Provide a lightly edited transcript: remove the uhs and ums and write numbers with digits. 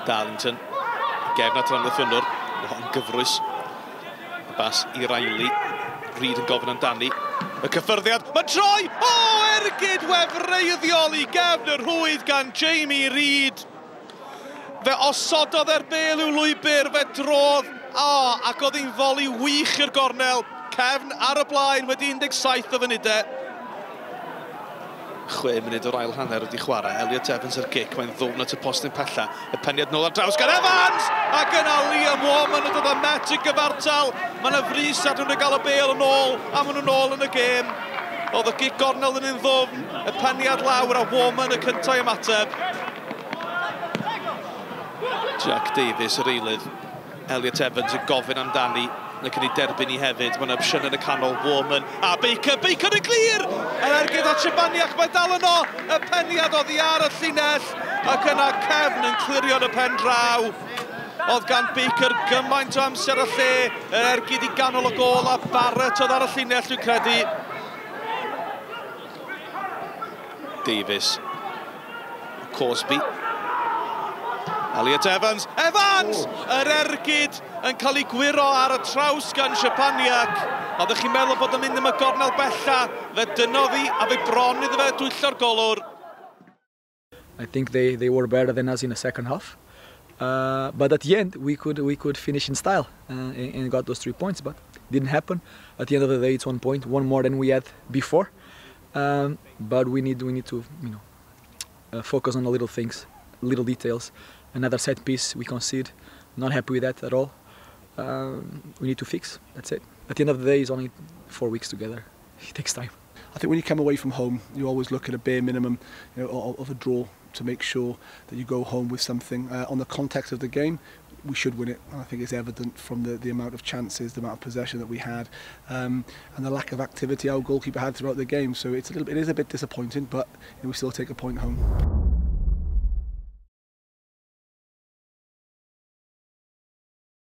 Darlington. Gefn at yr amddiffynnwr. Yn gyfrwys. Y bas i Riley. Reid yn gofyn amdani. Y cyffyrddiad. Mae'n troi! O! Ergyd wefreiddiol i gefn y rhwyd gan Jamie Reid. Fe osododd e'r bêl i'w lwybr, fe drodd, o, ac oedd hi'n foli wych i'r gornel. Cefn ar y blaen wedi 17 o funudau. 6 munud o'r ail hanner wedi chwarae. Elliot Evans ar gic, mae'n ddwfn at y postyn pella. Y peniad nôl ar draws gan Evans! Ac yna Liam Warman yn dod â Met i gyfartal. Mae yna frys ar nhw'n gael y bêl yn ôl, a maen nhw'n ôl yn y gêm. Oedd y gic gornel yn un ddwfn, y peniad lawr a Warman y cyntaf i ymateb. Jack Davies, yr eilydd. Elliot Evans yn gofyn amdani, ac yn ei derbyn i hefyd. Mae'n opsiwn yn y canol, Warman a Baker. Baker yn glir! Yr ergyd at Szczepaniak, mae dal yno! Y peniad oddi ar y llinell, ac yna Cefn yn clirio yn y pen draw. Oedd gan Baker gymaint o amser a lle, yr ergyd i ganol y gôl, a Barrett oedd ar y llinell, dwi'n credu. Davies. Cosby. Elliot Evans. Evans! Yr ergyd yn cael ei gwyro ar y traws gan Szczepaniak. Oeddech chi'n meddwl bod yn mynd am y gornel bella. Fe dynnodd hi a fe bron iddo fe dwyllo'r golwr. I think they were better than us in the second half. But at the end we could finish in style and got those 3 points, but didn't happen. At the end of the day, it's 1 point, one more than we had before. But we need to focus on the little things, little details. Another set piece we concede. Not happy with that at all. We need to fix. That's it. At the end of the day, it's only 4 weeks together. It takes time. I think when you come away from home, you always look at a bare minimum, of a draw to make sure that you go home with something. On the context of the game, we should win it. And I think it's evident from the amount of chances, the amount of possession that we had, and the lack of activity our goalkeeper had throughout the game. So it is a bit disappointing, but we still take a point home.